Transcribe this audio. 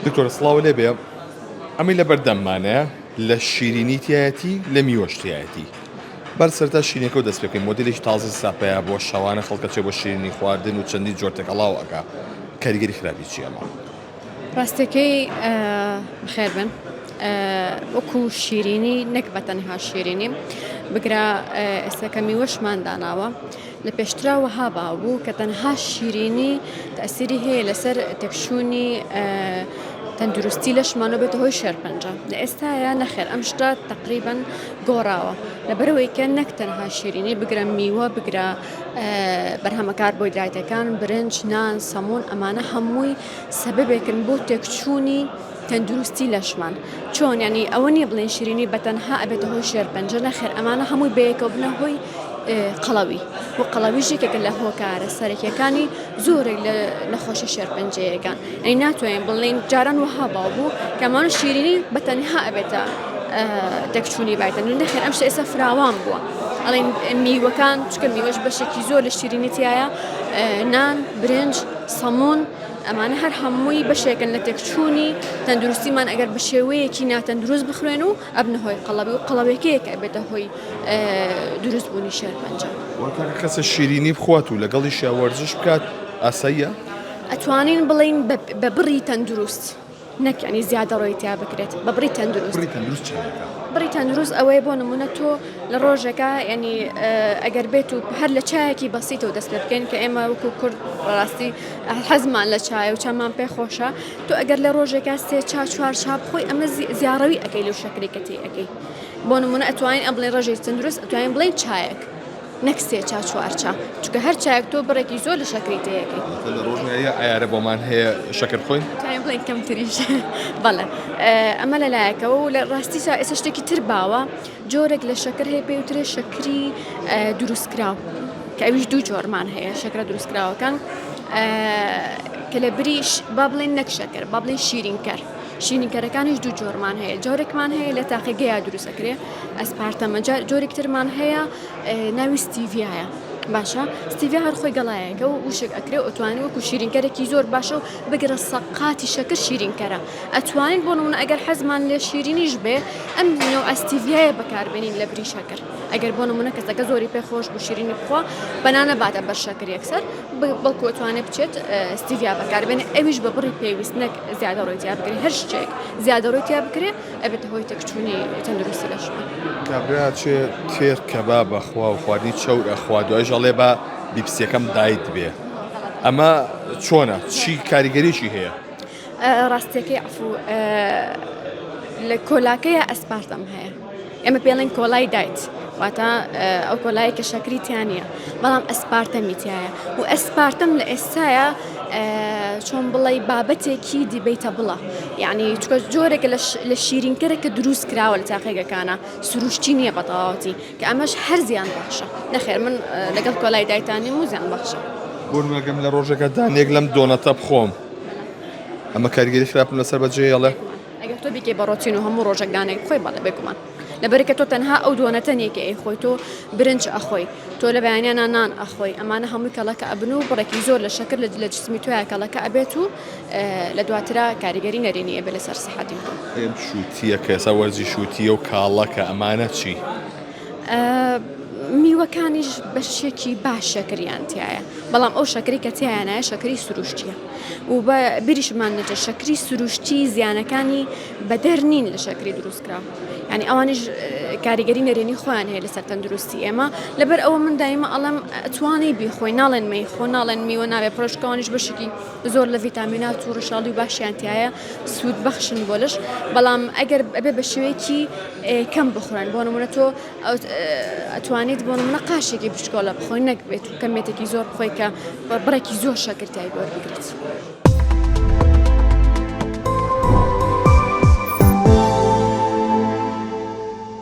دکتۆر سڵاو لێ بێ ئەمەی لە بەردەممانەیە لە شیرینی تایەتی لە میوەش تایەتی بەر سەرتا شیرینەکە و دەست پێ بکەین مۆدێلێکی تازەی ساپەیە بۆ شەوانە خەڵکە چێ بۆ شیرینی خواردن و چەندین جۆر تێکەڵاو ئەکا کاریگەری خراپی چییە ئەمە؟ ڕاستەکەی بەخێر بن وەکو شیرینی نەک بە تەنها شیرینی بگرە ئێستا کە میوەشمان داناوە لە پێشترا وەها باو بوو کە تەنها شیرینی تەئسیری هەیە لەسەر تێکچوونی تەندروستی لەشمان و بێتە هۆی شێرپەنجە لە ئێستایا نەخێر ئەم شتە تەقریبەن گۆڕاوە لەبەرئەوەی کە نەک تەنها شیرینی بگرە میوە بگرە بەرهەمە کاربۆهیدراتەکان برنج نان سەمون ئەمانە هەمووی سەبەبێکن بۆ تێکچوونی تەندروستی لەشمان چۆن یانی ئەوە نییە بڵێن شیرینی بە تەنها ئەبێتە هۆی شێرپەنجە نەخێر ئەمانە هەمووی بەیەکەوە بنە هۆی قەڵەوی و قەڵەویش یەکێکە لە هۆکارە سەرەکیەکانی زۆرێک لە نەخۆشی شێرپەنجەیەکان ئەی ناتوانین بڵێن جاران وەها باو بوو کەمان شیرینی بە تەنها ئەبێتە تێکچوونی بایتە نەخێر ئەم شتە ئێستا فراوان بووە ئەڵێن میوەکان چکە میوەش بەشێکی زۆر لە شیرینی تایە نان برنج سەمون ئەمانە هەر هەمووی بەشێکن لە تێکچوونی تەندروستیمان ئەگەر بە شێوەیەکی ناتەندروست بخورێن و ئەبنە هۆی قەڵەوی و قەڵەویەکەیە کە ئەبێتە هۆی دروست بوونی شێرپەنجە. واتە کەسە شیرینی بخوات و لەگەڵیشیا وەرزش بکات ئاساییە؟ ئەتوانین بڵێین بە بڕی تەندروست. نەک یانی زیادەڕۆیی تیا بکرێت بە بڕی تەندروست. بڕی تەندروست چەندێکە؟ بڕی تەندروست ئەوەیە بۆ نمونە تۆ لە ڕۆژێکا یانی ئەگەر بێت و هەر لە چایەکی بەسیتەوە دەست پێ بکەین کە ئێمە وەکو کورد ڕاستی حەزمان لە چایە و چامان پێ خۆشە تۆ ئەگەر لە ڕۆژێکا سێ چا چوار چا بخۆی ئەمە زیاڕەوی ئەەکەی لەو شەکری کە تێ ئەەکەی بۆ نمونە ئەتوانین ئەم بڵێن ڕێژەی تەندروست ئەتوانین بڵێن چایەک نەک سێ چا چوار چا چونکە هەر چایەک تۆ بڕێکی زۆر لە شەکری تێیەکەی. واتە لە ڕۆژ یە عەیارە بۆمان هەیە شەکر بخۆین؟ توانین بڵێین کەمتریش بەڵێ ئەمە لە لایەکەوە و لە ڕاستیشا ئێستا شتێکی تر باوە جۆرێک لە شەکر هەیە پێی وترێ شەکری دروستکراو کە ئەویش دوو جۆرمان هەیە شەکرە دروستکراوەکان کە لە بریش با بڵێن نەک شەکر با بڵێن شیرینکەر شیرینکەرەکانیش دوو جۆرمان هەیە جۆرێکمان هەیە لە تاقیگەیە دروستەکرێ ئەسپارتەمە جۆرێک ترمان هەیە ناوی ستیڤیایە باشە ستیڤیا هەر خۆی گەڵایەکە و وشک ئەکرێ و ئەتوانین وەکو شیرینکەرێکی زۆر باشە و بگرە سەقاتی شەکر شیرینکەرە ئەتوانین بۆ نمونە ئەگەر حەزمان لێ شیرینیش بێ ئەم نەوعە ستیڤیایە بەکاربێنین لە بری شەکر ئەگەر بۆ نمونە کەسەکە زۆری پێ خۆش بوو شیرینی بخوا بەنا نەباتە بەر شەکر یەکسەر بەڵکو ئەتوانێت بچێت ستیڤیا بەکاربێنێ ئەویش بە بڕی پێویست نەک زیادەڕۆی تیا بکرێ هەر شتێک زیادەڕۆی تیا بکرێ ئەبێتە هۆی تێکچوونی تەندروستی لەشمان. کابرا ئەچێ تێر کەباب ئەخوا و خواردنی چەور ئەخوا دوایش ئەڵێ با بیپسیەکەم diet بێ ئەمە چۆنە چی کاریگەریی هەیە؟ ڕاستیەکەی عەفو لە کۆلاکەیە ئەسپارتەم هەیە ئێمە پێڵێن کۆلای diet واتە ئەو کۆلایە کە شەکری تیا نییە بەڵام ئەسپارتەمی تایە و ئەسپارتەم لە ئێستاە چۆن بڵێی بابەتێکی debatable ە یعنی چکە جۆرێکە لە شیرینکەرە کە دروست کراوە لە تاقیگەکانە سروشتی نییە بە تەواوەتی کە ئەمەش هەر زیان بەخشە نەخێر من لەگەڵ کۆلای diet انیم و زیان بەخشە. بۆ نمونە لە ڕۆژێکا دانەیەک لەم دۆنەتە بخۆم ئەمە کاریگەری خراپم لەسەر بەجێ ئەڵێ؟ ئەگەر تۆ بیکەی بە ڕۆتین و هەموو ڕۆژێک دانەیەک بخۆی بەڵێ بێگومان لەبەرکە تۆ تەنها ئەو دۆنەتە نیە کە ئەیخۆی تۆ برنج ئەخۆی تۆ لە بەیانیانا نان ئەخۆی ئەمانە هەمووی کەڵەکە ئەبن و بڕێکی زۆر لە شەکر لە جسمی تۆیا کەڵەکە ئەبێت و لە دواترا کاریگەری نەرێنی ئەبێت لەسەر سیحەتی تۆ. ئەم شووتییە کە ئێستا وەرزی شووتییە و کاڵەکە ئەمانە چی؟ میوەکانیش بەشێکی باش شەکریان تیایە بەڵام ئەو شەکری کە تیایانایە شەکری سروشتیە و بە بیریشمان نەچێت شەکری سروشتی زیانەکانی بەدەر نین لە شەکری دروستکراو یعنی ئەوانیش کاریگەری نەرێنی خۆیان هەیە لەسەر تەندروستی ئێمە لەبەر ئەوە من دایمە ئەڵێم توانی بیخۆی ناڵێن مەی خۆ ناڵێن میوە نابێ پرۆشکەوانیش بەشێکی زۆر لە ڤیتامینات و ڕیشاڵی و باشیان تایە سوود بەخشن بۆ لەش بەڵام ئەگەر ئەبێ بە شێوەیەکی کەم بخورن بۆ نمونە تۆ ئەتوانیت بۆ نمونە قاشێکی بچکۆلە بخۆی نەک بێت و کەمێتێکی زۆر بخۆی کە بڕێکی زۆر شەکر تای وەربگریت.